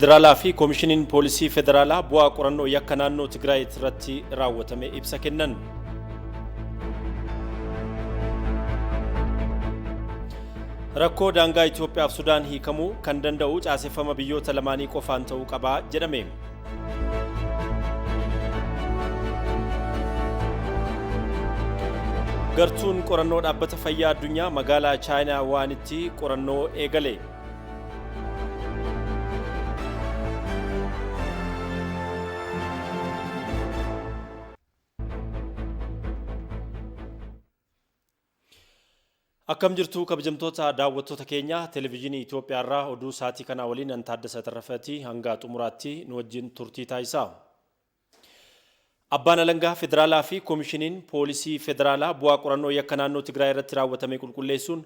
Federaalaa fi Komishiniin Poolisii Federaalaa bu'aa qorannoo yakka naannoo Tigraay irratti raawwatame ibsa kennan. Rakkoo daangaa Itoophiyaa fi Sudaan hiikamuu kan danda'u caaseffama biyyoota lamaanii qofaan ta'uu qaba jedhame. Gartuun qorannoo dhaabbata fayyaa addunyaa magaalaa Chaayinaa Wuhaanitti qorannoo eegale. Akkam jirtu kabajamtoota daawwattoota keenya televezyiinii Itoophiyaa irraa oduu sa'aatii kanaa waliin an Taaddasa Tarrafeeti hanga xumuraatti nu wajjin turtii taasisaa. Abbaan Alangaa Federaalaa fi Komishiniin Poolisii Federaalaa bu'aa qorannoo yakka naannoo Tigraay irratti raawwatame qulqulleessuun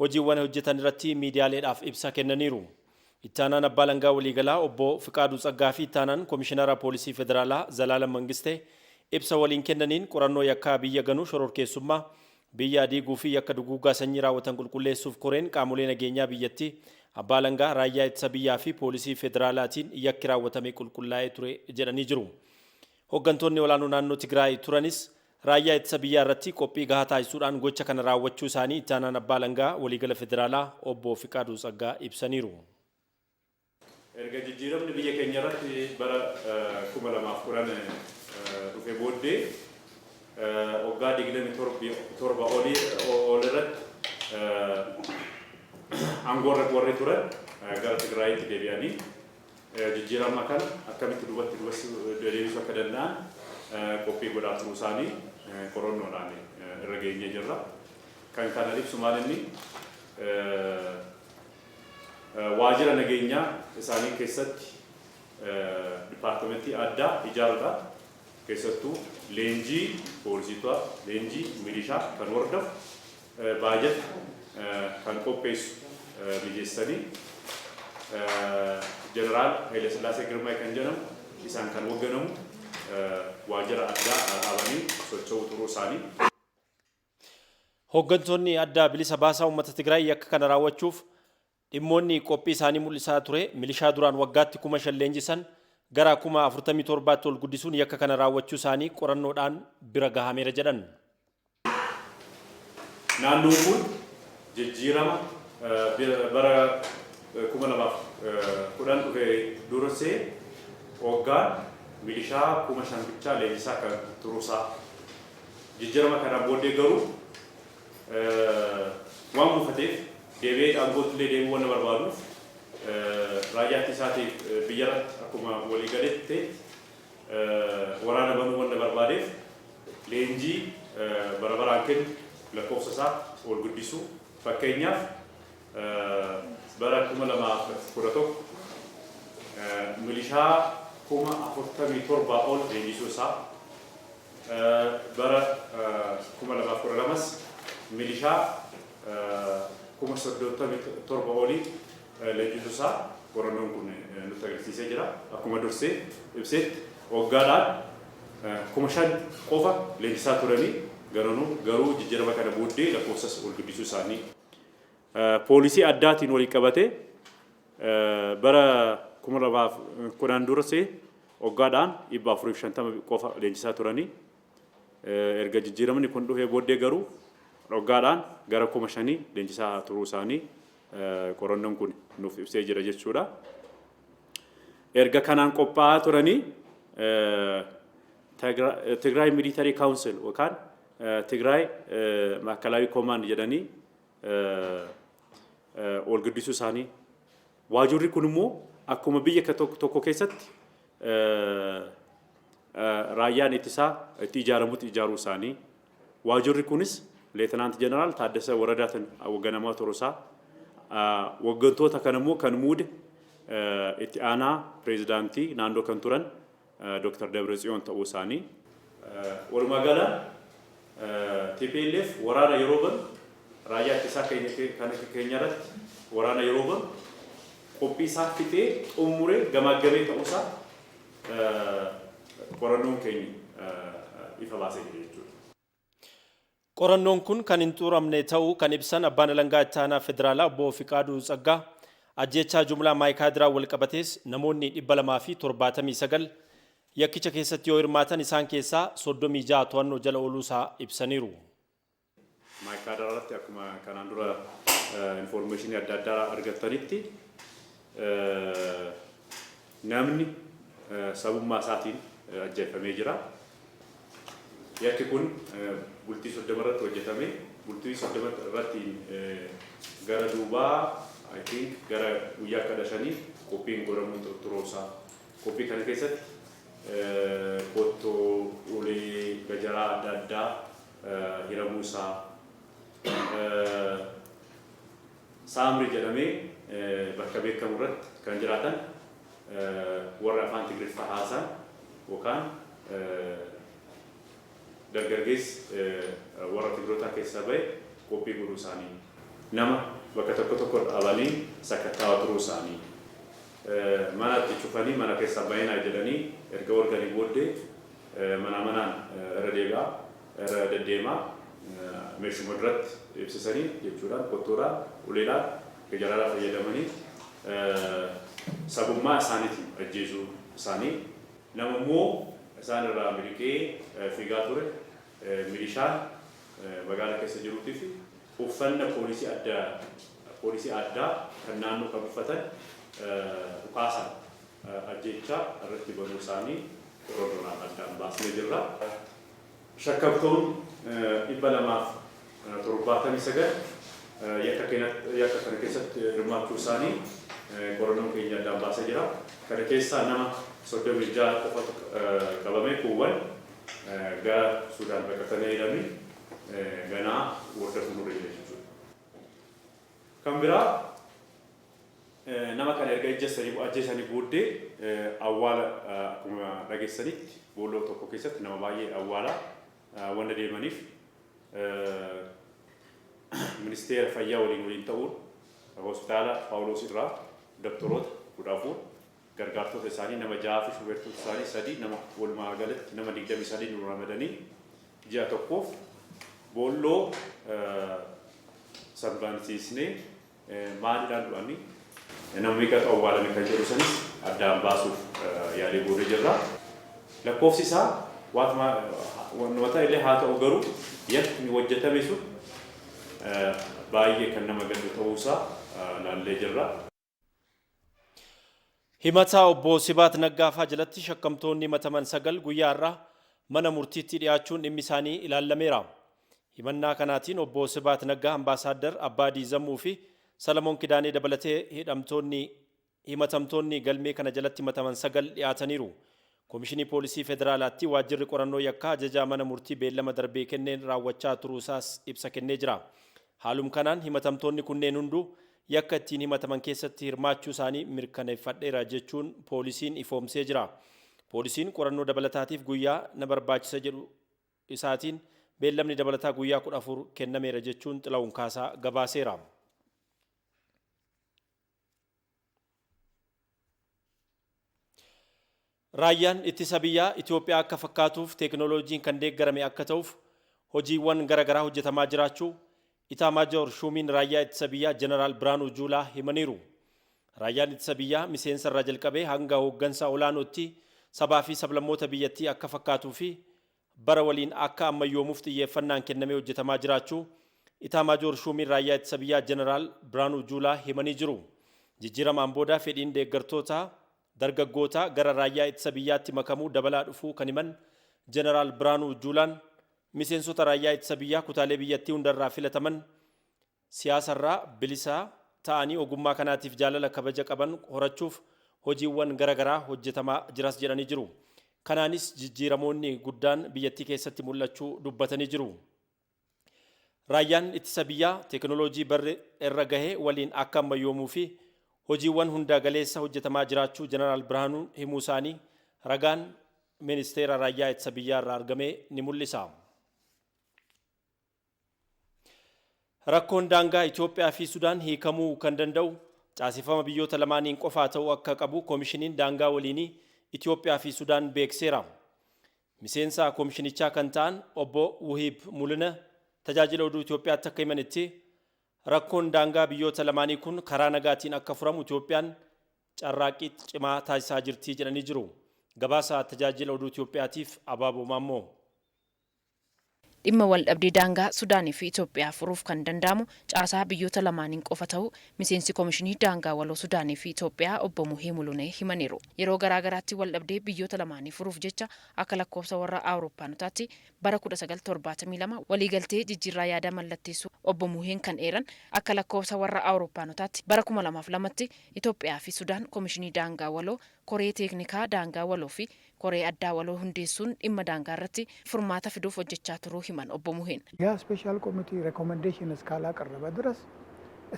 hojiiwwan hojjetan irratti miidiyaaleedhaaf ibsa kennaniiru. Itti aanaan Abbaa Alangaa Waliigalaa Obbo Fiqaaduu Tsaggaa fi Itti aanaan Komishinara Poolisii Federaalaa Zalaalam Mangistee ibsa waliin kennaniin qorannoo yakkaa biyya ganuu shororkeessummaa, biyya diiguu fi yakka duguuggaa sanyii raawwatan qulqulleessuuf koreen qaamolee nageenyaa biyyattii, Abbaa Alangaa, Raayyaa Ittisa Biyyaa fi Poolisii Federaalaatiin yakki raawwatame qulqullaa'ee ture jedhanii jiru. Hoggantoonni olaanoo naannoo Tigraay turanis Raayyaa Ittisa Biyyaa irratti qophii gahaa taasisuudhaan gocha kana raawwachuu isaanii Itti aanaan Abbaa Alangaa Waliigala Federaalaa Obbo Fiqaaduu Tsaggaa ibsaniiru. Erga jijjiiramni biyya keenya irratti bara 2010 dhufe booddee waggaa 27 olii ol irratti aangoo irra warri turan gara Tigraayitti deebi'anii jijjiirama kana akkamitti duubatti deebisuu akka danda'an qophii godhaa turuu isaanii qorannoodhaan irra geenyee jirra. Kan kana ibsu maal inni Waajjira nageenyaa isaanii keessatti dipaartimentii addaa ijaaruudhaan keessattuu leenjii poolisiitaa, leenjii milishaa kan hordofu, baajata kan qopheessu mijeessanii Jeneraal Hayilasillaasee Girmaay kan jedhamu isaan kan hogganamu waajjira addaa dhaabanii socho'uu turuu isaanii. Hooggantoonni Adda Bilisa Baasaa Uummata Tigraay yakka kana raawwachuuf dhimmoonni qophii isaanii mul'isaa ture milishaa duraan waggaatti 5,000 leenjisan gara 47,000tti ol guddisuun yakka kana raawwachuu isaanii qorannoodhaan bira gahameera jedhan. Naannoon kun jijjiirama bara 2010 dhufe dursee waggaan milishaa 5,000 bichaa leenjisaa kan turuusaa. Jijjirama kanaan booddee garuu waan mufateef deebi'ee aangootti illee deemuu wanna barbaaduuf raayyaa ittisaatiif biyyarratti akkuma walii galetti waraana banuu wanna barbaadeef leenjii bara baraan kennu lakkoofsa isaa ol guddisuu fakkeenyaaf bara 2011 milishaa 47,000 ol leenjisuu isaa Bara 2012s milishaa 37,000 olii leenjisuusaa qorannoon kun nutti agarsiisee jira. Akkuma dursee ibseetti waggaadhaan 5,000 qofa leenjisaa turanii garanuu garuu jijjiirama kana booddee lakkoofsas ol guddisuu isaanii. Poolisii addaatiin waliin qabatee Bara 2010 dursee waggaadhaan 450 qofa leenjisaa turanii erga jijjiiramni kun dhufee booddee garuu waggaadhaan gara 5,000 leenjisaa turuu isaanii qorannoon kun nuuf ibsee jira jechuudha. Erga kanaan qophaa'aa turanii Tigraay Military Council yookaan Tigraay Maakalaawii Command jedhanii ol guddisuu isaanii. Waajjirri kun immoo akkuma biyya tokko keessatti raayyaan ittisaa itti ijaaramutti ijaaruu isaanii. Waajjirri kunis Leetanaant Jeneraal Taaddasa Waradaatiin hoogganamaa turuu isaa. Hooggantoota kana immoo kan muude itti aanaa pireezidaantii naannoo kan turan Dr. Dabratsiyoon ta'uu isaanii. Walumaa gala tplf waraana yeroo banu raayyaa ittisaa keenya irratti waraana yeroo banu qophii isaa fixee xumuree gamaaggamee ta'uusaa qorannoon keenya ifa baasee jira jechuudha. Qorannoon kun kan hin xuuramne ta'uu kan ibsan Abbaan Alangaa Itti Aanaa Federaalaa Obbo Fiqaaduu Tsaggaa, Ajjeechaa jumlaa Maayikaadiraa walqabatees namoonni 279 yakkicha keessatti yoo hirmaatan isaan keessaa 36 to'annoo jala ooluusaa ibsaniiru. Maayikaadiraa irratti akkuma kanaan dura information adda addaa argattanitti, namni sabummaa isaatiin ajjeefamee jira. Yakki kun bultii 30 irratti hojjetame. Bultii 30 irratti gara duubaa, I think, gara guyyaa 15 qophiin godhamuu turuusaa. Qophii kana keessatti qottoo, ulee, gajaraa adda addaa hiramuusaa. Saamri jedhamee bakka beekamu irratti kan jiraatan warra afaan Tigiriffaa haasan yookaan dargaggeessi warra Tigrootaa keessaa bahe qophii godhuu isaanii. Nama bakka tokko tokko dhaabanii sakattaa'aa turuu isaanii. Mana itti cufanii mana keessaa bahinaa jedhanii erga warganii booddee mana manaan irra deebi'aa, irra deddeemaa, meeshuma duratti ibsisanii jechuudhaan qottoodhaan, uleedhaan, gajaraadhaan fayyadamanii sabummaa isaaniitiin ajjeesuu isaanii. Nama immoo isaan irraa miliqee fiigaa ture milishaan magaalaa keessa jiruutii fi uffanna poolisii adda poolisii addaa kan naannoo kan uffatan dhukaasaan ajjeechaa irratti banuu isaanii qorannoodhaan addaan baasnee jirra. Shakkamtoonni 279 yakka kana keessatti hirmaachuu isaanii qorannoon keenya addaan baasee jira. Kana keessaa nama 36 qofatu qabamee, kuuwwan gara Sudaan baqatanii jedhanii ganaa hordofuu nurra jira jechuudha. Kan biraa, nama kana erga ajjeesanii booddee awwaala, akkuma dhageessanitti, boolloo tokko keessatti nama baay'ee awwaala wanta deemaniif, ministeera fayyaa waliin ta'uun hospitaala Paawuloos irraa doktoroota 14, gargaartota isaanii nama jaha fi shubeertota isaanii sadii, nama walumaa galatti nama 23 nu ramadanii ji'a tokkoof boolloo sanbaansiisnee maaliidhaan du'anii, nama meeqatu awwaalame kan jedhu sanis addaan baasuuf yaalii goonee jirra. Lakkoofsi isaa waanuma illee haa ta'u, garuu yakki hojjetame sun baay'ee kan nama gaddu ta'uusaa laallee jirra. Himataa obbo Sibaat Naggaafaa jalatti shakkamtoonni himataman sagal guyyaa har'aa mana murtiitti dhiyaachuun dhimmi isaanii ilaalameera. Himannaa kanaatiin obbo Sibaat Naggaa, Ambaasaaddar Abbaadii Zammuu fi Salamoon Kidaanee dabalatee hidhamtoonni himatamtoonni galmee kana jalatti himataman sagal dhiyaataniiru. Koomishinii Poolisii Federaalaatti waajjirri qorannoo yakkaa ajajaa mana murtii beellama darbee kenneen raawwachaa turuusaas ibsa kennee jira. Haalum kanaan himatamtoonni kunneen hunduu yakka ittiin himataman keessatti hirmaachuu isaanii mirkaneeffadheera jechuun poolisiin ifoomsee jira. Poolisiin qorannoo dabalataatiif guyyaa na barbaachisa jedhu isaatiin beellamni dabalataa guyyaa 14 kennameera jechuun Xila'uun Kaasaa gabaaseera. Raayyaan ittisa biyyaa Itoophiyaa akka fakkaatuuf teekinooloojiin kan deeggarame akka ta'uuf hojiiwwan garaagaraa hojjetamaa jiraachuu Itaamaajoor Shuumiin Raayyaa Ittisa Biyyaa Jeneraal Biraanuu Juulaa himaniiru. Raayyaan ittisa biyyaa miseensa irraa jalqabee hanga hooggansa olaanootti sabaa fi sablammoota biyyattii akka fakkaatuu fi bara waliin akka ammayyoomuuf xiyyeeffannaan kennamee hojjetamaa jiraachuu Itaamaajoor Shuumiin Raayyaa Ittisa Biyyaa Jeneraal Biraanuu Juulaa himanii jiru. Jijjiiramaan booda fedhiin deeggartoota dargaggoota gara raayyaa ittisa biyyaatti makamuu dabalaa dhufuu kan himan Jeneraal Biraanuu Juulaan, miseensota raayyaa ittisa biyyaa kutaalee biyyattii hundarraa filataman siyaasarraa bilisa ta'anii ogummaa kanaatiif jaalala kabaja qaban horachuuf hojiiwwan garaagaraa hojjetamaa jiras jedhanii jiru. Kanaanis jijjiiramoonni guddaan biyyattii keessatti mul'achuu dubbatanii jiru. Raayyaan ittisa biyyaa teekinooloojii barri irra gahee waliin akka ammayyoomuu fi hojiiwwan hunda galeessa hojjetamaa jiraachuu Jeneraal Birhaanuun himuu isaanii ragaan ministeera raayyaa ittisa biyyaa irraa argame ni mul'isa. Rakkoon daangaa Itoophiyaa fi Sudaan hiikamuu kan danda'u caaseffama biyyoota lamaaniin qofaa ta'uu akka qabu Koomishiniin Daangaa Waliinii Itoophiyaa fi Sudaan beekseera. Miseensa koomishinichaa kan ta'an obbo Wuhiib Mulina tajaajila oduu Itoophiyaatti akka himanitti, Rakkoon daangaa biyyoota lamaanii kun karaa nagaatiin akka furamu Itoophiyaan carraaqqii cimaa taasisaa jirti jedhanii jiru. Gabaasa Tajaajila Oduu Itoophiyaatiif Abaaboo Maammoo. Dhimma waldhabdee daangaa Sudaanii fi Itoophiyaa furuuf kan danda'amu caasaa biyyoota lamaaniin qofa ta'uu miseensi Komishinii Daangaa Waloo Sudaanii fi Itoophiyaa Obbo Muhee Mulunee himaniiru. Yeroo garaa garaatti waldhabdee biyyoota lamaanii furuuf jecha akka lakkoofsa warra Awurooppaanotaatti bara 1972 waliigaltee jijjiirraa yaadaa mallatteessuu Obbo Muheen kan eeran, akka lakkoofsa warra Awurooppaanotaatti bara 2002tti Itoophiyaa fi Sudaan Komishinii Daangaa Waloo, Koree Teeknikaa Daangaa Waloo fi Koree Addaa Waloo hundeessuun dhimma daangaarratti furmaata fiduuf hojjechaa turuu himan Obbo Muheen. ያ ስፔሻል ኮሚቴ ሬኮሜንዴሽን እስካላቀረበ ድረስ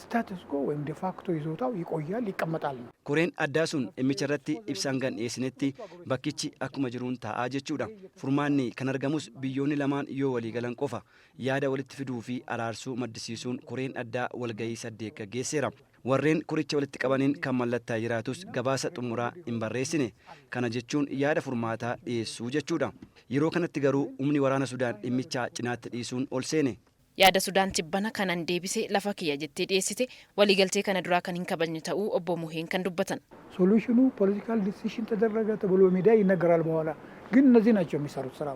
ስታተስ ኮ ወይም ዴፋክቶ ይዞታው ይቆያል፣ ይቀመጣል ነው። Koreen addaa sun dhimmicha irratti ibsa hanga hin dhiyeessinetti bakkichi akkuma jiruun taa'aa jechuudha. Furmaanni kan argamus biyyoonni lamaan yoo walii galan qofa. Yaada walitti fiduu fi araarsuu maddisiisuun koreen addaa walgahii saddeet gaggeesseera. Warreen koricha walitti qabaniin kan mallattaa jiraatus gabaasa xumuraa hin barreessine. Kana jechuun yaada furmaataa dhiyeessuu jechuudha. Yeroo kanatti garuu humni waraana Sudaan dhimmicha cinaatti dhiisuun ol seene. Yaada Sudaan tibbana kanan deebise lafa kiyya jettee dhiyeessite waliigaltee kana duraa kan hin kabajne ta'uu Obbo Muheen kan dubbatan. ሶሉሽኑ ፖለቲካል ዲሲሽን ተደረገ ተብሎ ሚዲያ ይነገራል። በኋላ ግን እነዚህ ናቸው የሚሰሩት ስራ።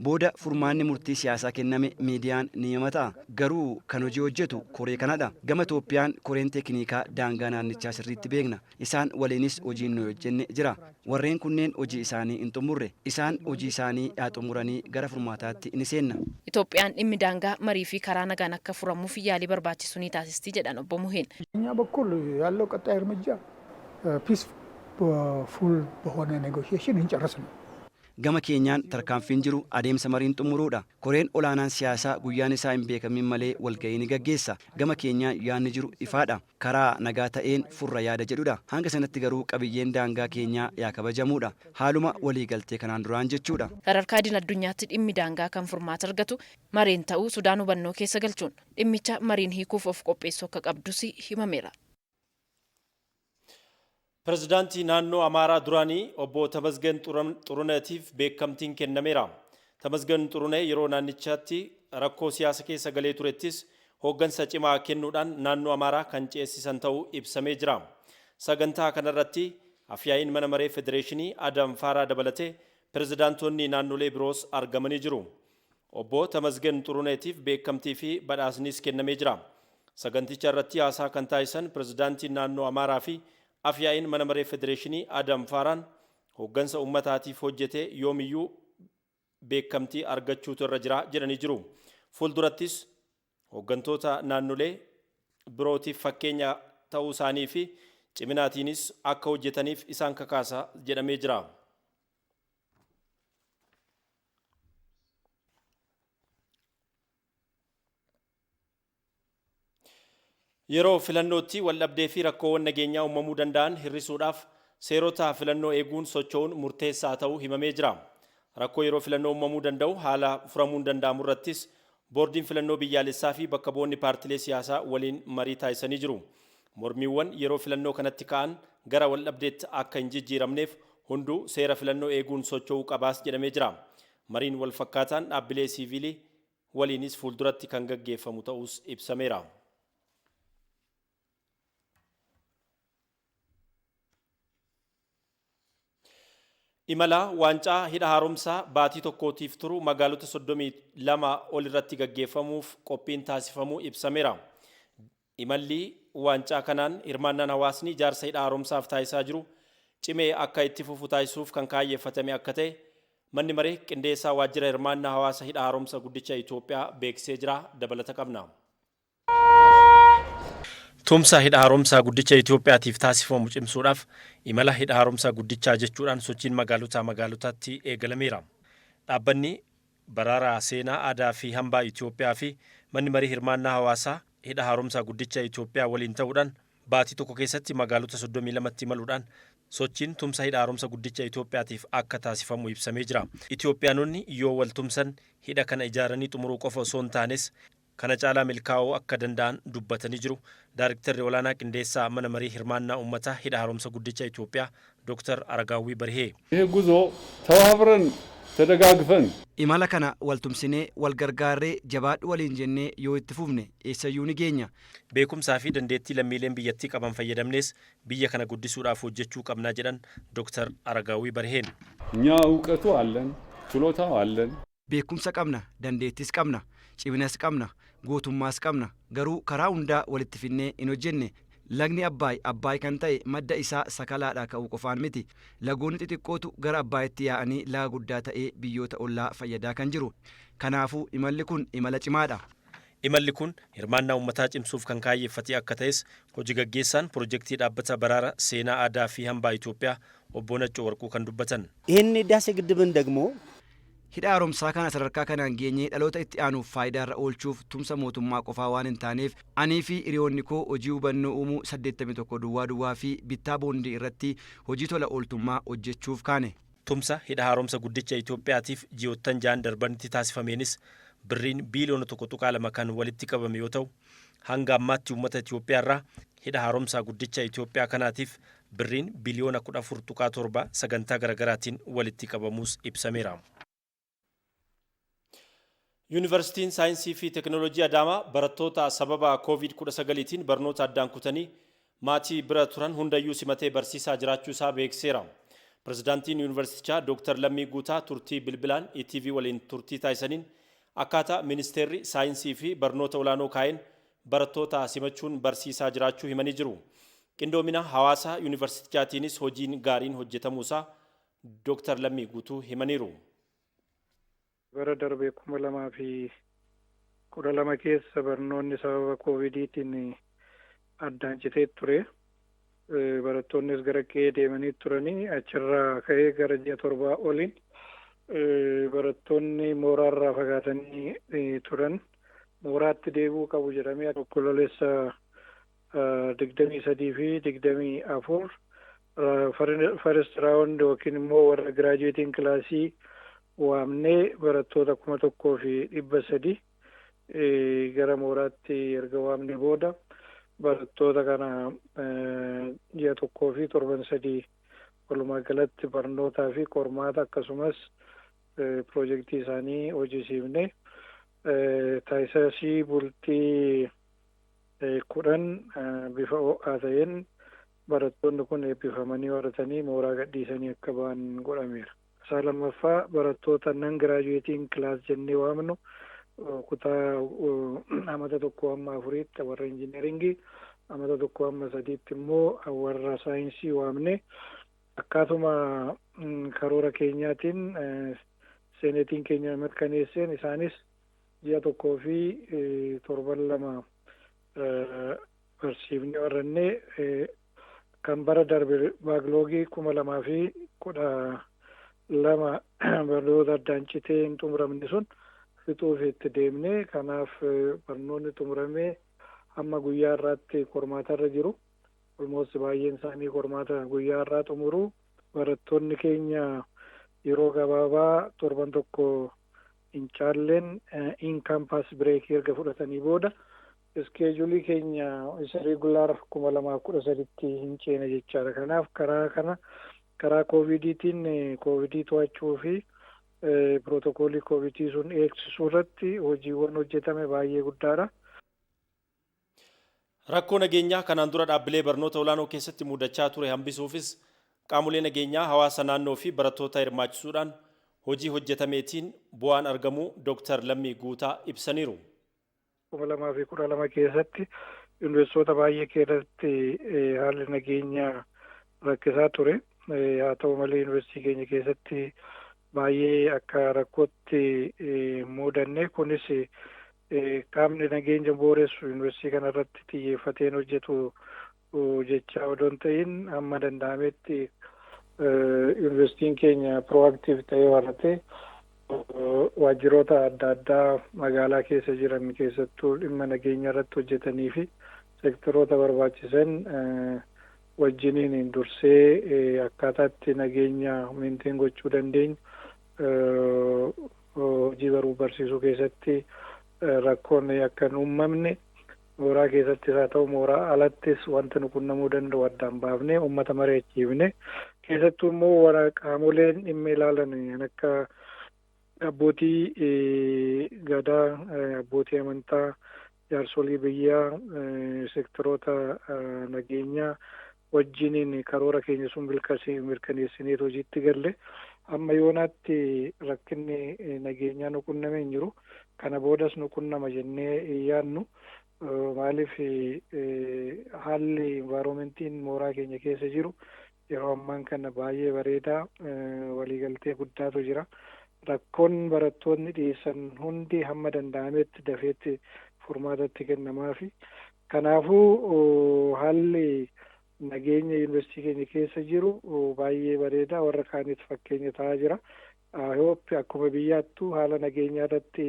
Booda furmaanni murtii siyaasaa kenname miidiyaan ni hima ta'a. Garuu kan hojii hojjetu koree kanadha. Gama Itoophiyaan koreen teeknikaa daangaa naannichaa sirriitti beekna. Isaan waliinis hojiin nuyi hojjenne jira. Warreen kunneen hojii isaanii hin xumurre. Isaan hojii isaanii haa xumuranii gara furmaataatti ni seenna. Itoophiyaan dhimmi daangaa marii fi karaa nagaan akka furamuuf yaalii barbaachisu ni taasisti jedhan Obbo Muheen. እኛ በኩል ያለው ቀጣይ እርምጃ ፒስፉል በሆነ ኔጎሲዬሽን እንጨርስ ነው። Gama keenyaan tarkaanfiin jiru adeemsa mariin xumuruudha. Koreen olaanaan siyaasaa guyyaan isaa hin beekamin malee walgahii ni gaggeessa. Gama keenyaan yaadni jiru ifaadha. Karaa nagaa ta'een furra yaada jedhudha. Hanga sanatti garuu qabiyyeen daangaa keenyaa yaa kabajamuudha. Haaluma waliigaltee kanaan duraan jechuudha. Sadarkaa idil addunyaatti dhimmi daangaa kan furmaata argatu mareen ta'uu Sudaan hubannoo keessa galchuun dhimmicha mariin hiikuuf of qopheessuu akka qabdus himameera. Pirezidaantii naannoo Amaaraa duraanii Obbo Tamasgen Xuruneetiif beekamtiin kennameera. Tamasgen Xurunee yeroo naannichaatti rakkoo siyaasa keessa galee turettis hooggansa cimaa kennuudhaan naannoo Amaaraa kan ceesisan ta'uu ibsamee jira. Sagantaa kanarratti afyaa'iin mana maree federeeshinii Adam Faaraa dabalatee pirezidaantonni naannolee biroos argamanii jiru. Obbo Tamasgen Xuruneetiif beekamtii fi badhaasnis kennamee jira. Saganticha irratti haasaa kan taasisan pirezidaantiin naannoo Amaaraa fi afyaa'iin mana maree federeeshinii Adam Faaraan, hooggansa uummataatiif hojjete yoomiyyuu beekamtii argachuutu irra jira jedhanii jiru. Fuuldurattis hooggantoota naannolee birootiif fakkeenya ta'uu isaanii fi ciminaatiinis akka hojjetaniif isaan kakaasa jedhamee jira. Yeroo filannootti waldhabdee fi rakkoowwan nageenyaa uumamuu danda'an hir'isuudhaaf seerota filannoo eeguun socho'uun murteessaa ta'uu himamee jira. Rakkoo yeroo filannoo uumamuu danda'u haala furamuun danda'amu irrattis boordiin filannoo biyyaalessaa fi bakka bu'oonni paartilee siyaasaa waliin marii taasisanii jiru. Mormiiwwan yeroo filannoo kanatti ka'an gara waldhabdeetti akka hin jijjiiramneef hunduu seera filannoo eeguun socho'uu qabaas jedhamee jira. Mariin wal fakkaataan dhaabbilee siivilii waliinis fuulduratti kan gaggeeffamu ta'us ibsameera. Imala waancaa hidha haaromsaa baatii tokkootiif turu magaalota 32 ol irratti gaggeeffamuuf qophiin taasifamuu ibsameera. Imalli waancaa kanaan hirmaannaan hawaasni ijaarsa hidha haaromsaaf taasisaa jiru cimee akka itti fufu taasisuuf kan kaayyeeffatame akka ta'e manni maree qindeessaa waajjira hirmaannaa hawaasa hidha haaromsa guddicha Itoophiyaa beeksisee jira. Dabalata qabna. Tumsa hidha haaromsaa guddicha Itoophiyaatiif taasifamu cimsuudhaaf imala hidha haaromsaa guddichaa jechuudhaan sochiin magaalotaa magaalotaatti eegalameera. Dhaabbanni Baraaraa Seenaa Aadaa fi Hambaa Itoophiyaa fi manni marii hirmaannaa hawaasaa hidha haaromsaa guddicha Itoophiyaa waliin ta'uudhaan baatii tokko keessatti magaalota 32tti imaluudhaan sochiin tumsa hidha haaromsa guddicha Itoophiyaatiif akka taasifamu ibsamee jira. Itoophiyaanonni yoo wal tumsan hidha kana ijaaranii xumuruu qofa osoo hin taanes kana caalaa milkaa'uu akka danda'an dubbatanii jiru. Daariktarri olaanaa qindeessaa mana marii hirmaannaa uummataa hidha haaromsa guddicha Itoophiyaa Dooktar Aragaawwii Barihee. ይህ ጉዞ ተባብረን ተደጋግፈን Imala kana wal tumsinee, wal gargaarree, jabaadhu waliin jennee yoo itti fufne eessayyuu ni geenya. Beekumsaa fi dandeettii lammiileen biyyattii qaban fayyadamnees biyya kana guddisuudhaaf hojjechuu qabnaa jedhan Dr. Aragaawii Barheen. እኛ እውቀቱ አለን፣ ችሎታው አለን። Beekumsa qabna, dandeettis qabna, ciminas qabna, gootummaas qabna. Garuu karaa hundaa walitti finnee hin hojjenne. Lagni Abbaay Abbaay kan ta'e madda isaa Sakalaadhaa ka'uu qofaan miti. Lagoonni xixiqqootu gara Abbaayitti yaa'anii laga guddaa ta'ee biyyoota ollaa fayyadaa kan jiru. Kanaafuu imalli kun imala cimaadha. Imalli kun hirmaannaa uummataa cimsuuf kan kaayyeeffate akka ta'es hojii gaggeessaan pirojektii dhaabbata baraara seenaa aadaa fi hambaa Itoophiyaa obbo Naccoo Warquu kan dubbatan. ይህን ህዳሴ ግድብን ደግሞ Hidha haaromsaa kana sadarkaa kanaan geenyee dhaloota itti aanuuf faayidaarra oolchuuf tumsa mootummaa qofaa waan hin taaneef, anii fi hiriyoonni koo hojii hubannoo uumuu 81 duwwaa duwwaa fi bittaa boondii irratti hojii tola ooltummaa hojjechuuf kaane. Tumsa hidha haaromsa guddicha Itoophiyaatiif ji'oottan 6n darbanitti taasifameenis birriin biiliyoona 1.2 kan walitti qabame yoo ta'u, hanga ammaatti uummata Itoophiyaa irraa hidha haaromsaa guddicha Itoophiyaa kanaatiif birriin biliyoona 14.7 sagantaa garaagaraatiin walitti qabamuus ibsameera. Yuunivarsiitiin Saayinsii fi Teekinooloojii Adaamaa barattoota sababa COVID-19tiin barnoota addaan kutanii maatii bira turan hundayyuu simatee barsiisaa jiraachuu isaa beeksiseera. Pirezidaantiin yuunivarsiitichaa Dr. Lammii Guutaa turtii bilbilaan ETV waliin turtii taasisaniin akkaataa ministeerri saayinsii fi barnoota olaanoo kaa'een barattoota simachuun barsiisaa jiraachuu himanii jiru. Qindoomina hawaasa yuunivarsiitichaatiinis hojiin gaariin hojjetamuusaa Dr. Lammii Guutuu himaniiru. Bara darbe 2012 keessa barnoonni sababa koovidiitiin addaan citee ture. Barattoonnis gara qe'ee deemanii turanii, achirraa ka'ee gara ji'a 7 oliin barattoonni mooraarraa fagaatanii turan mooraatti deebi'uu qabu jedhamee, Onkololeessa 23 fi 24 first round yookiin immoo warra graduating classii waamnee, barattoota 1300 gara mooraatti erga waamne booda, barattoota kana ji'a tokkoo fi torban 3 walumaa galatti barnootaa fi qormaata akkasumas piroojeektii isaanii hojjisiifne, taayisasii bultii 10 bifa ho'aa ta'een barattoonni kun eebbifamanii horatanii mooraa gadhiisanii akka ba'an godhameera. Isaa lammaffaa, barattoota non graduating class jennee waamnu, kutaa amata tokko hamma afuriitti warra injineringii, amata tokko hamma sadiitti immoo warra saayinsii waamne, akkaatuma karoora keenyaatiin seenetiin keenya mirkaneesseen isaanis ji'a tokkoo fi torban 2 barsiifnee warrannee, kan bara darbe backlogii 2012 barnoota addaan citee hin xumuramne sun fixuuf itti deemne. Kanaaf barnoonni xumuramee hamma guyyaa irraatti qormaatarra jiru. Almost baay'een isaanii qormaata guyyaa irraa xumuru. Barattoonni keenya yeroo gabaabaa torban tokko hin caalleen in campus breakii erga fudhatanii booda scheduleii keenya isa regular 2013tti hin ceene jechaadha. Kanaaf karaa kana, karaa koovidiitiin, koovidii to'achuu fi pirootokoolii koovidii sun eegsisuu irratti hojiiwwan hojjetame baay'ee guddaadha. Rakkoo nageenyaa kanaan dura dhaabbilee barnoota olaanoo keessatti mudachaa ture hambisuufis qaamolee nageenyaa, hawaasa naannoo fi barattoota hirmaachisuudhaan hojii hojjetameetiin bu'aan argamuu Dr. Lammii Guutaa ibsaniiru. 2012 keessatti yuunivarsiitota baay'ee keessatti haalli nageenyaa rakkisaa ture. Haa ta'u malee, yuunivarsiitii keenya keessatti baay'ee akka rakkootti mudanne. Kunis qaamni nageenya booressu yuunivarsiitii kana irratti xiyyeeffateen hojjetu jechaa odoo hin ta'in, hamma danda'ametti yuunivarsiitiin keenya proactive ta'ee warratee waajjiroota adda addaa magaalaa keessa jiran, keessattuu dhimma nageenya irratti hojjetanii fi sektoroota barbaachisan wajjiniin dursee akkaataatti nageenya maintain gochuu dandeenyu, hojii baruu barsiisuu keessatti rakkoon akka hin uumamne, mooraa keessattis haa ta'u mooraa alattis wanta nu qunnamuu danda'u addaan baafnee uummata mari'achiifne, keessattuu immoo warra qaamoleen dhimma ilaalan akka Abbootii gadaa, abbootii amantaa, jaarsolii biyyaa, sektoroota nageenyaa wajjiniin karoora keenya sun mirkaneessineet hojiitti galle. Amma yoonaatti rakkinni nageenyaa nu qunname hin jiru. Kana boodas nu qunnama jennee hin yaadnu. Maaliif, haalli environmentiin mooraa keenya keessa jiru yeroo ammaan kana baay'ee bareedaa, waliigaltee guddaatu jira. Rakkoon barattoonni dhiyeessan hundi hamma danda'ametti dafeetti furmaatatti kennamaafi. Kanaafuu haalli nageenya yuunivarsiitii keenya keessa jiru baay'ee bareedaa, warra kaaniif fakkeenya ta'aa jira. Hope akkuma biyyaattuu haala nageenyaa irratti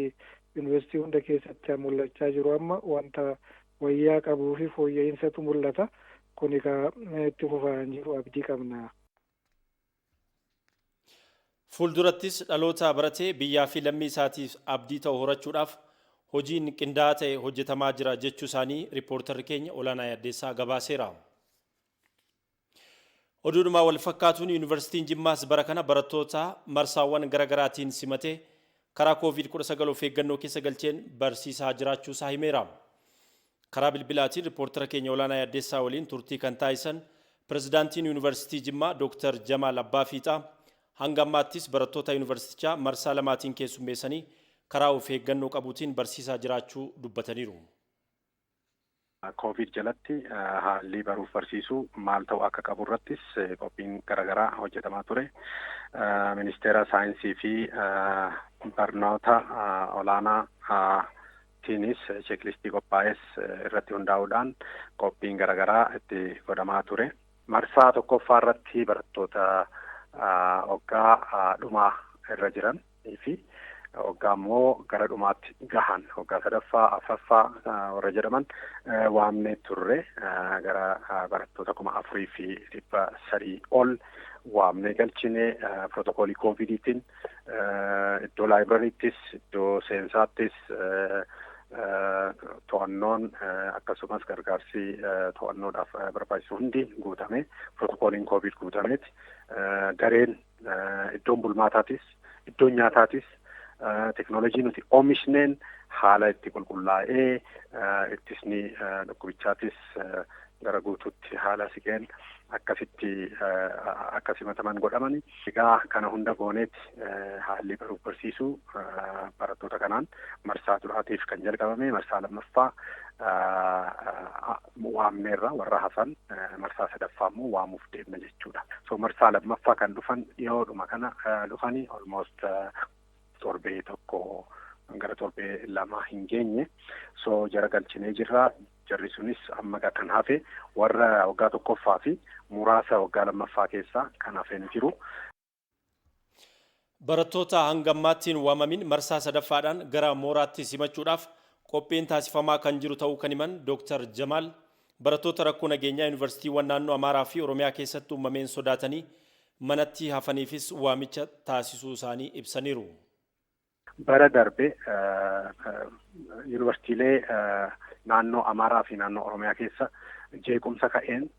yuunivarsiitii hunda keessatti mul'achaa jiru amma wanta wayyaa qabuu fi fooyya'insaatu mul'ata. Kun egaa itti fufaa jiru abdii qabna. Fuuldurattis dhaloota baratee biyyaa fi lammii isaatiif abdii ta'u horachuudhaaf hojiin qindaa'aa ta'e hojjetamaa jira jechuu isaanii riippoortarri keenya Olaanaa Yaaddeessaa gabaaseera. Oduudhumaa wal fakkaatuun, Yuunivarsiitiin Jimmaas bara kana barattoota marsaawwan garaagaraatiin simatee karaa Koovid-19 of eeggannoo keessa galcheen barsiisaa jiraachuu isaa himeera. Karaa bilbilaatiin riippoortara keenya Olaanaa Yaaddeessaa waliin turtii kan taasisan pirezidaantiin Yuunivarsiitii Jimmaa Dooktar Jamaal Abbaa Fiixaa, hanga ammaattis barattoota yuunivarsiitichaa marsaa lamaatiin keessummeessanii karaa of eeggannoo qabuutiin barsiisaa jiraachuu dubbataniiru. Koovid jalatti haalli baruuf barsiisuu maal ta'u akka qabu irrattis qophiin garaagaraa hojjetamaa ture. Ministeera saayinsii fi barnoota olaanaa tiinis checklistii qophaa'es irratti hundaa'uudhaan qophiin garaagaraa itti godhamaa ture. Marsaa tokkoffaa irratti barattoota waggaa dhumaa irra jiran fi waggaa immoo gara dhumaatti gahan, waggaa sadaffaa, afuraffaa warra jedhaman waamnee turre. Gara barattoota 4,300 ol waamnee galchine. Pirootokoolii koovidiitiin iddoo laayibrariittis, iddoo seensaattis to'annoon akkasumas gargaarsi to'annoodhaaf barbaachisu hundi guutame, pirootokooliin koovid guutameeti, dareen, iddoon bulmaataatis, iddoon nyaataatis teknoolojii nuti oomishneen haala itti qulqullaa'ee, ittisni dhukkubichaatis gara guutuutti haala siqeen akkasitti akka simataman godhamani. Egaa kana hunda gooneeti haalli baruuf barsiisuu barattoota kanaan marsaa duraatiif kan jalqabame. Marsaa lammaffaa waamneerra, warra hafan marsaa sadaffaa immoo waamuuf deemna jechuudha. So marsaa lammaffaa kan dhufan dhiyoodhuma kana dhufanii, almost torbee 1 gara torbee 2 hin geenye. So jara galchinee jirra. Jarri sunis amma kan hafe warra waggaa tokkoffaa fi muraasa waggaa lammaffaa keessaa kan hafeen jiru. Barattoota hanga ammaatti hin waamamin marsaa sadaffaadhaan gara mooraatti simachuudhaaf qophiin taasifamaa kan jiru ta'uu kan himan Dooktar Jamaal, barattoota rakkoo nageenyaa yuunivarsiitiiwwan naannoo Amaaraa fi Oromiyaa keessatti uumameen sodaatanii manatti hafaniifis waamicha taasisuu isaanii ibsaniiru. Bara darbe yuunivarsiitiilee naannoo Amaaraa fi naannoo Oromiyaa keessa jeequmsa ka'een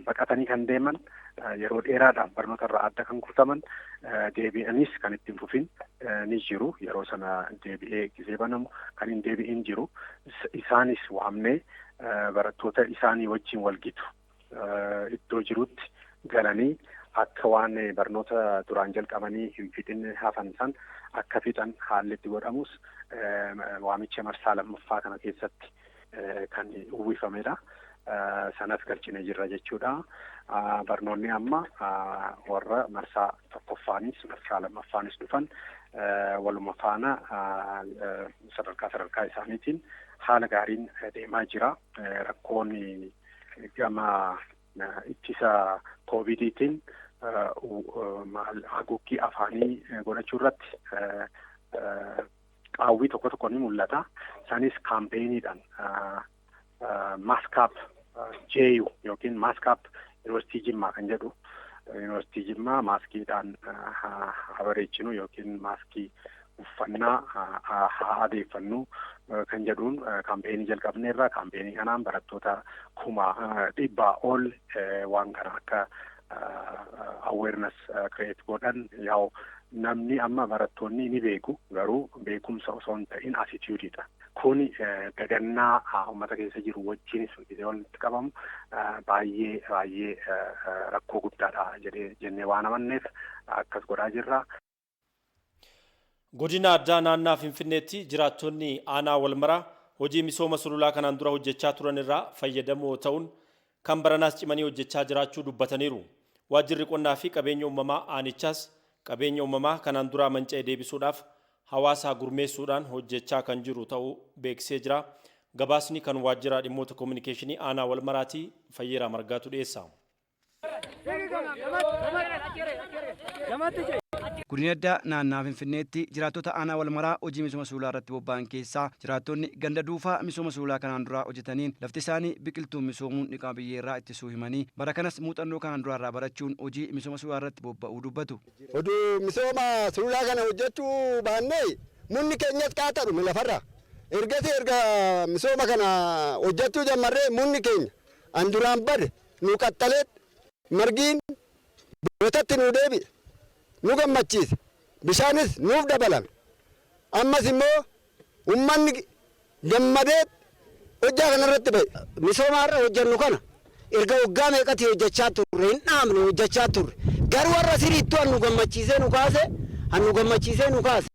baqatanii kan deeman, yeroo dheeraadhaaf barnoota irraa adda kan kutaman, deebi'anis kan ittiin fufin ni jiru. Yeroo sana deebi'ee gisee banamu kan hin deebi'in jiru. Isaanis waamnee barattoota isaanii wajjin walgitu iddoo jirutti galanii akka waan barnoota duraan jalqabanii hin fixin hafan san akka fixan haalli itti godhamus waamicha marsaa lammaffaa kana keessatti kan uwwifamedha. Sanas galchine jirra jechuudha. Barnoonni amma warra marsaa tokkoffaanis marsaa lammaffaanis dhufan waluma faana sadarkaa sadarkaa isaaniitiin haala gaariin deemaa jira. Rakkoon gama ittisa koovidiitiin haguuggii afaanii godhachuu irratti qaawwii tokko tokko ni mul'ata. Isaanis kaampeenidhaan Mask Up JU yookiin Mask Up Yuunivarsiitii Jimmaa kan jedhu, Yuunivarsiitii Jimmaa maaskiidhaan haa bareechinu yookiin maaskii uffannaa haa adeeffannu kan jedhuun kaampeenii jalqabneerra. Kaampeenii kanaan barattoota 100,000 ol waan kana akka Awareness create godhan yaa'u namni amma barattoonni ni beeku, garuu beekumsa osoo hin ta'in attitude-dha. Kuni dagannaa uummata keessa jiru wajjinis walitti qabamu baay'ee baay'ee rakkoo guddaadha jedhee jennee waan amanneef akkas godhaa jirra. Godina addaa naannaa Finfinneetti jiraattonni aanaa Walmaraa hojii misooma sululaa kanaan dura hojjechaa turan irraa fayyadamoo ta'uun kan baranaas cimanii hojjechaa jiraachuu dubbataniiru. Waajjirri qonnaa fi qabeenya uumamaa aanichaas qabeenya uumamaa kanaan dura manca'e deebisuudhaaf hawaasa gurmeessuudhaan hojjechaa kan jiru ta'uu beeksisee jira. Gabaasni kan waajjira dhimmoota koominikeeshinii aanaa Walmaraatii Fayyeeraa Margaatu dhiyeessa. Godina addaa naannaa Finfinneetti jiraattota aanaa Walmaraa hojii misooma sululaa irratti bobba'an keessaa jiraattonni ganda Duufaa misooma sululaa kanaan duraa hojjetaniin lafti isaanii biqiltuun misoomuun dhiqama biyyeerraa ittisuu himanii, bara kanas muuxannoo kanaan duraa irraa barachuun hojii misooma sululaa irratti bobba'uu dubbatu. Oduu misooma sululaa kana hojjechuu baannee munni keenyas qaata dhume lafarra. Ergasii erga misooma kana hojjechuu jammarree munni keenya an duraan bade nu qaxxalee margiin bootatti nu deebi'e, nu gammachiise, bishaanis nuuf dabalame. Ammas immoo ummanni gammadee hojjaa kanarratti ba'e. Misooma har'a hojjennu kana erga waggaa meeqatti hojjechaa turre, hin dhaabne, hojjechaa turre. Garuu har'a siriittuu an nu gammachiisee nu kaase, an nu gammachiisee nu kaase,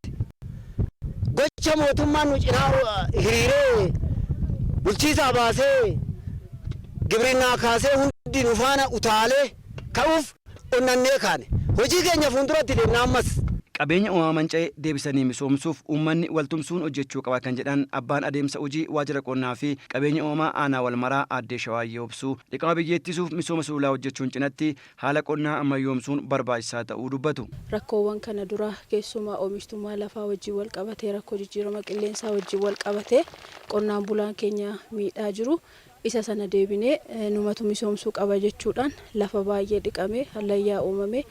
gocha mootummaan nu cinaa hiriiree, bulchiisaa baasee gibrinnaa kaasee hundi nu faana utaalee ka'uuf onnannee kaane, hojii keenya fuulduratti deemna ammas. Qabeenya uumamaa manca'e deebisanii misoomsuuf uummanni waltumsuun hojjechuu qaba kan jedhan abbaan adeemsa hojii waajjira qonnaa fi qabeenya uumamaa aanaa Walmaraa aadde Shawaayyee Obsuu, dhiqama biyyee ittisuuf misooma sululaa hojjechuun cinatti haala qonnaa ammayyoomsuun barbaachisaa ta'uu dubbatu. Rakkoowwan kana dura keessumaa oomishtummaa lafaa wajjin wal qabatee, rakkoo jijjiirama qilleensaa wajjin wal qabatee qonnaan bulaan keenya miidhaa jiru, isa sana deebinee numatu misoomsuu qaba jechuudhaan lafa baay'ee dhiqame, hallayyaa uumame,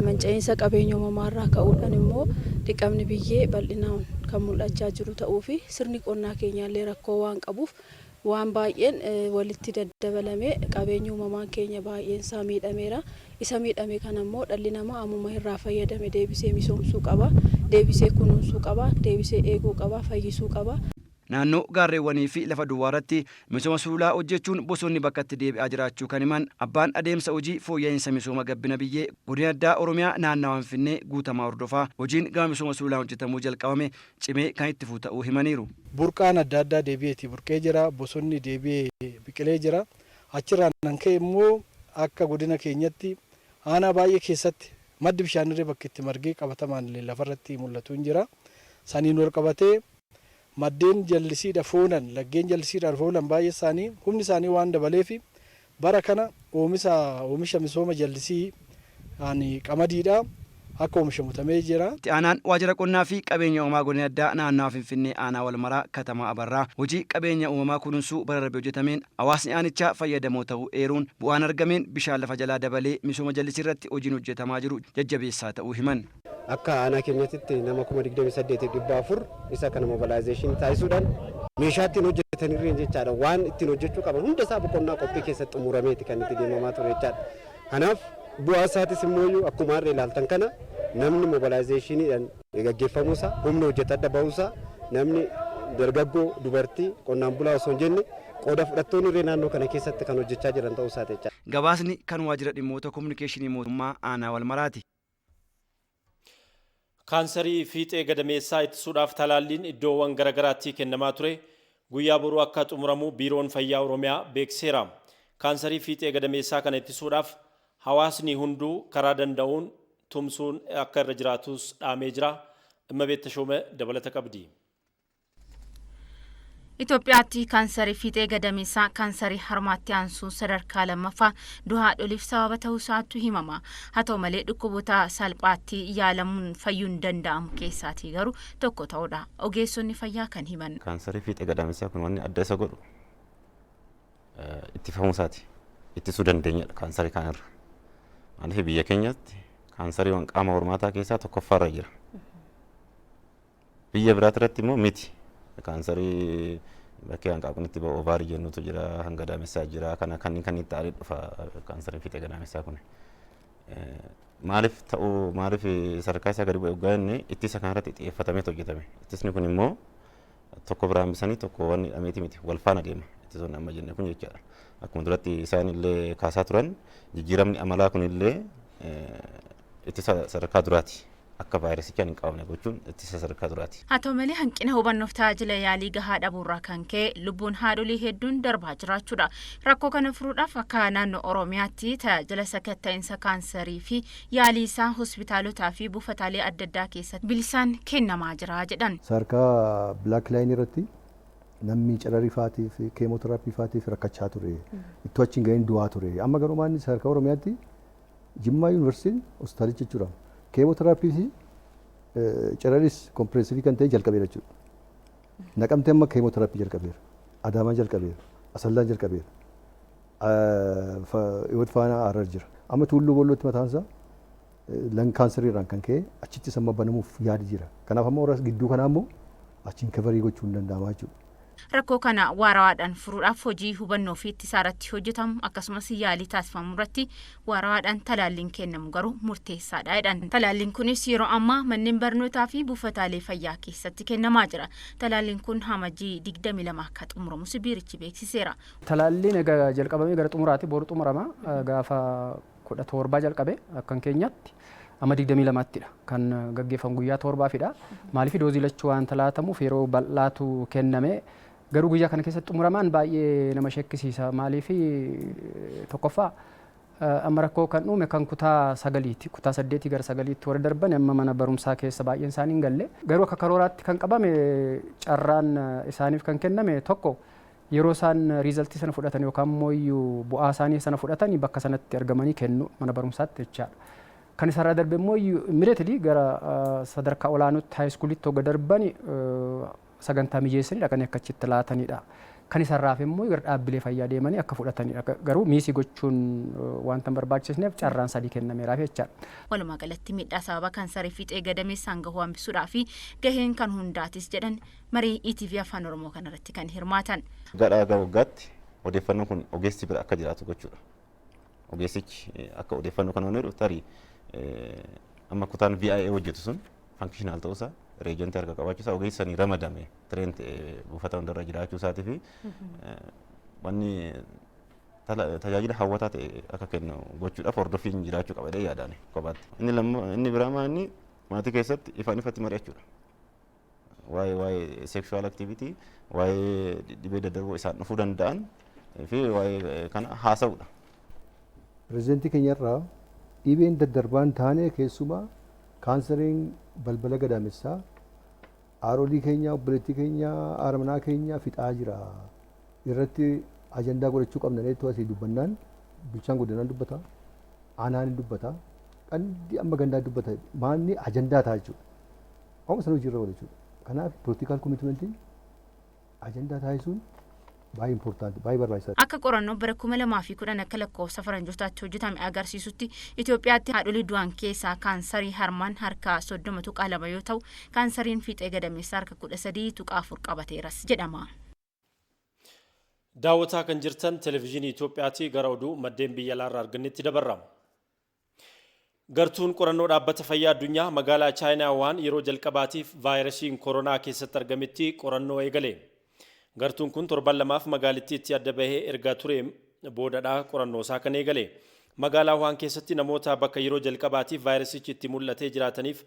manca'iinsa qabeenya uumamaarraa ka'uudhaan immoo dhiqamni biyyee bal'inaan kan mul'achaa jiru ta'uu fi sirni qonnaa keenyaallee rakkoo waan qabuuf, waan baay'een walitti daddabalame qabeenya uumamaan keenya baay'een isaa miidhameera. Isa miidhame kana immoo dhalli namaa ammuma irraa fayyadame deebisee misoomsuu qaba, deebisee kunuunsuu qaba, deebisee eeguu qaba, fayyisuu qaba. Naannoo gaarreewwanii fi lafa duwwaa irratti misooma sululaa hojjechuun bosonni bakka itti deebi'aa jiraachuu kan himan abbaan adeemsa hojii fooyya'insa misooma gabbina biyyee godina addaa Oromiyaa naannawaa Finfinnee Guutamaa Hordofaa, hojiin gama misooma sululaan hojjetamuu jalqabame cimee kan itti fufu ta'uu himaniiru. Burqaan adda addaa deebi'eeti burqee jira, bosonni deebi'ee biqilee jira. Achirraan kan ka'e immoo akka godina keenyatti aanaa baay'ee keessatti maddi bishaanirree bakka itti margee qabatamaan illee lafarratti mul'atu hin jira. Saniin wal qabatee maddeen jallisiidha foonan, laggeen jallisiidhaan foonan baay'ee isaanii humni isaanii waan dabaleef, bara kana oomisha misooma jallisii ani qamadiidha akka oomishamu tamee jira. Itti aanaan waajjira qonnaa fi qabeenya uumamaa godina addaa naannawaa Finfinnee aanaa Walmaraa Katamaa Abarraa, hojii qabeenya uumamaa kunuunsuu bara darbe hojjetameen hawaasni aanichaa fayyadamoo ta'uu eeruun, bu'aan argameen bishaan lafa jalaa dabalee misooma jallisii irratti hojiin hojjetamaa jiru jajjabeessaa ta'uu himan. Akka aanaa keenyatti nama 28,400 isa kana mobilization taasisuudhaan meeshaa ittiin hojjetanirreen jechaadha, waan ittiin hojjechuu qaban hunda isaa boqonnaa qophii keessatti xumurameeti kan itti deemamaa ture jechaadha. Kanaaf bu'aa isaatis immoo akkuma har'a ilaaltan kana namni mobilizationiidhaan gaggeeffamuusaa, humna hojjetadha bahuusaa, namni dargaggoo, dubartii, qonnaan bulaa osoo hin jenne qooda fudhattoonni irree naannoo kana keessatti kan hojjechaa jiran ta'uu isaati jechaadha. Gabaasni kan waajjira dhimmoota kominikeeshinii mootummaa aanaa Walmaraati. Kaansarii fiixee gadameessaa ittisuudhaaf talaalliin iddoowwan garaagaraatti kennamaa ture guyyaa boruu akka xumuramu Biiroon Fayyaa Oromiyaa beeksiseera. Kaansarii fiixee gadameessaa kana ittisuudhaaf hawaasni hunduu karaa danda'uun tumsuun akka irra jiraatus dhaamee jira. Immabeet Tashoome dabalata qabdi. Itoophiyaatti kaansarii fiixee gadameessaa kaansarii harmaatti aansuun sadarkaa lammaffaa du'a haadholiif sababa ta'uu isaatu himama. Haa ta'u malee, dhukkuboota salphaatti yaalamuun fayyuun danda'amu keessaatii garuu tokko ta'uudha ogeessonni fayyaa kan himan. Kaansarii fiixee gadameessaa kun wanni adda isa godhu ittifamuu isaati. Ittisuu dandeenyadha kaansarii kanarra. Maaliif, biyya keenyatti kaansariiwwan qaama hormaataa keessaa tokkoffaarra jira. Biyya biraati irratti immoo miti. Kaansarii bakkee hanqaaquun itti ba'u ovary jennutu jira, hanga gadaamessaa jira, kana kan itti aanee dhufa kaansariin fiixee gadaamessaa kun. Maaliif ta'uu, maaliif sadarkaa isaa gadi bu'e waggaa inni ittisa kanarratti xiyyeeffatamee hojjetame. Ittisni kun immoo tokko biraa hambisanii tokko waan hidhameeti miti, wal faana deema ittisoonni amma jenne kun jechaadha. Akkuma duratti isaan illee kaasaa turan, jijjiiramni amalaa kun illee ittisa sadarkaa duraati. Akka vaayirasichaan hin qabamne gochuun ittisa sadarkaa duraati. Haa ta'u malee, hanqina hubannoof tajaajila yaalii gahaa dhabuurraa kan ka'e lubbuun haadholii hedduun darbaa jiraachuudha. Rakkoo kana furuudhaaf akka naannoo Oromiyaatti tajaajila sakatta'insa kaansarii fi yaalii isaa hospitaalotaa fi buufataalee adda addaa keessatti bilisaan kennamaa jira jedhan. Sadarkaa black line irratti namni cararii faatiif, chemotherapy faatiif rakkachaa ture. Ittoo achi hin gahin du'aa ture. Amma garuu maanni sadarkaa Oromiyaatti Jimmaa Yuunivarsiitiin hospitaalicha jechuudha. Chemotherapy fi cararis comprehensive kan ta'e jalqabeera jechuudha. Naqamtee amma chemotherapy jalqabeera. Adaamaan jalqabeera. Asallaan jalqabeera. Hiwoot Faanaa Harar jira. Amma Tuulluu Boollootti mataansaa lung kaansariirraan kan ka'e achittis amma banamuuf yaadi jira. Kanaaf amma warra gidduu kanaa immoo achiin cover gochuu hin danda'ama jechuudha. Rakkoo kana waarawaadhaan furuudhaaf hojii hubannoo fi ittisaa irratti hojjetamu, akkasumas yaalii taasifamu irratti waarawaadhaan talaalliin kennamu garuu murteessaadha jedhan. Talaalliin kunis yeroo ammaa manneen barnootaa fi buufataalee fayyaa keessatti kennamaa jira. Talaalliin kun Amajjii 22 akka xumuramus biirichi beeksiseera. Talaalliin egaa jalqabamee gara xumuraati, boru xumurama. Gaafa 17 jalqabe akkan keenyatti amma 22ttidha kan gaggeeffamu, guyyaa 7fidha. Maaliif, doozii lachuu waan talaatamuuf yeroo bal'aatu kenname. Garuu guyyaa kana keessatti xumuramaan baay'ee nama shakkisiisa. Maaliif, tokkoffaa amma rakkoo kan uume kan kutaa 9ti. Kutaa 8 gara 9tti warra darban amma mana barumsaa keessa baay'een isaanii hin galle. Garuu akka karooraatti kan qabame, carraan isaaniif kan kenname tokko, yeroo isaan result sana fudhatan yookaan immoo bu'aa isaanii sana fudhatan bakka sanatti argamanii kennu mana barumsaatti jechaadha. Kan isarraa darbe immoo immediately gara sadarkaa olaanutti, high schoolitti hogga darban sagantaa mijeessanii dhaqanii akka achitti laatanidha. Kan isarraaf immoo gara dhaabbilee fayyaa deemanii akka fudhatanidha. Garuu miss gochuun wanta hin barbaachisneef carraan sadii kennameeraaf jechaadha. Walumaa galatti miidhaa sababa kaansarii fiixee gadameessaan gahuu hambisuudhaa fi gaheen kan hundaatis jedhan marii ETV Afaan Oromoo kanarratti kan hirmaatan. Waggaadhaa gara waggaatti odeeffannoon kun ogeessi bira akka jiraatu gochuudha. Ogeessichi akka odeeffannoo kana jedhu, tarii amma kutaan VIA hojjetu sun functional ta'uusaa, reagent harka qabaachuusaa, ogeessi sanii ramadame train buufata hundarra jiraachuu isaatii fi wanni tajaajila hawwataa ta'e akka kennu gochuudhaaf hordoffiin jiraachuu qaba jedhee yaadaan kophaatti. Inni lamma, inni biraa maa, inni maatii keessatti ifaan ifatti mari'achuudha. Waa'ee sexual activity, waa'ee dhibee daddarboo isaan dhufuu danda'an fi waa'ee kana haasa'uudha. Pirezidentii keenyarraa dhibeen daddarbaan taane, keessumaa kaansariin balbala gadaamessaa haadholii keenya, obboleettii keenya, haadha manaa keenya fixaa jira. Irratti ajandaa godhachuu qabna jedhee asii dubbannaan, bulchaan godinaan dubbata, aanaan dubbata, qandi amma gandaa dubbata, maanni ajandaa ta'a jechuudha. Waanuma sana hojiirra oola jechuudha. Kanaaf political commitmentiin ajandaa taasisuun baay'ee important, baay'ee barbaachisaadha. Akka qorannoo bara 2010 akka lakkoofsa faranjootaatti hojjetame agarsiisutti, Itoophiyaatti haadholii du'an keessaa kaansarii harmaan harka 30.2 yoo ta'u, kaansariin fiixee gadameessaa harka 13.4 qabateeras jedhama. Daawwataa kan jirtan Televezyiinii Itoophiyaati. Gara oduu maddeen biyya alaarraa argannetti dabarra. Gartuun qorannoo Dhaabbata Fayyaa Addunyaa magaalaa Chaayinaa waan yeroo jalqabaatiif vaayirasiin koronaa keessatti argametti qorannoo eegale. Gartuun kun torban 2f magaalittiitti adda bahee erga ture boodadha qorannoo isaa kan eegale. Magaalaa Wuhaan keessatti namoota bakka yeroo jalqabaatiif vaayirasichi itti mul'atee jiraataniif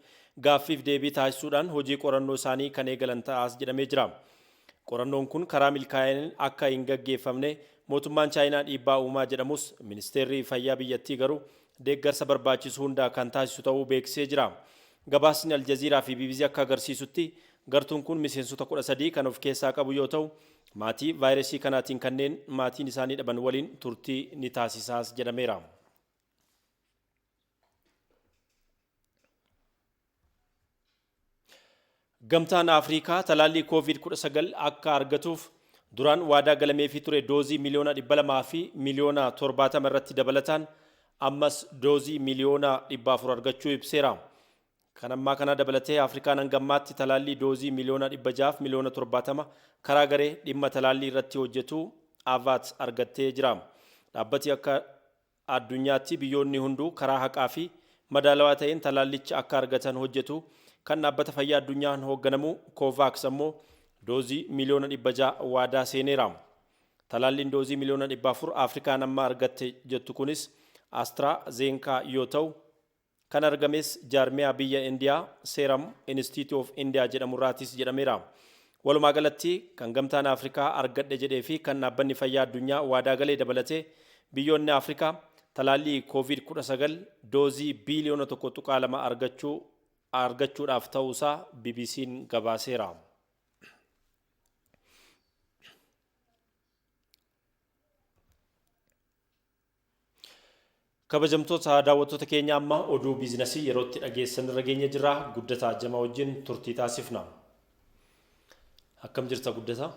gaaffiif deebii taasisuudhaan hojii qorannoo isaanii kan eegalan ta'aas jedhamee jira. Qorannoon kun karaa milkaa'een akka hin gaggeeffamne mootummaan Chaayinaa dhiibbaa uumaa jedhamus, ministeerri fayyaa biyyattii garuu deeggarsa barbaachisu hunda kan taasisu ta'uu beeksisee jira. Gabaasni Aljaziiraa fi BBC akka agarsiisutti, gartuun kun miseensota 13 kan of keessaa qabu yoo ta'u, maatii vaayirasii kanaatiin kanneen maatiin isaanii dhaban waliin turtii ni taasisaas jedhameera. Gamtaan Afriikaa talaallii Covid-19 akka argatuuf duraan waadaa galameefii ture doozii miliyoona 200 fi miliyoona 70 irratti dabalataan ammas doozii miliyoona 400 argachuu ibseera. Kan ammaa kana dabalatee Afrikaan hanga ammaatti talaallii doozii miliyoona 600 miliyoona 70 karaa garee dhimma talaallii irratti hojjetu AVAT argattee jira. Dhaabbati akka addunyaatti biyyoonni hunduu karaa haqaa fi madaalawaa ta'een talaallicha akka argatan hojjetu. Kan dhaabbata fayyaa addunyaan hoogganamu Kovaaks ammoo doozii miliyoona 600 waadaa seeneera. Talaalliin doozii miliyoona 400 Afrikaan amma argatte jettu kunis AstraZeneca yoo ta'u, kan argames jaarmiyaa biyya Indiyaa Serum Institute of India jedhamurraatis jedhameera. Walumaa galatti kan gamtaan Afrikaa argadhe jedhee fi kan dhaabbanni fayyaa addunyaa waadaa galee dabalatee biyyoonni Afrikaa talaallii COVID-19 doozii biiliyoona 1.2 argachuudhaaf ta'uusaa BBC'n gabaaseera. Kabajamtoota daawwattoota keenya, amma oduu biizinasii yerootti dhageessan irra geenye jirra. Guddataa Jamaa wajjin turtii taasifna. Akkam jirta, Guddataa?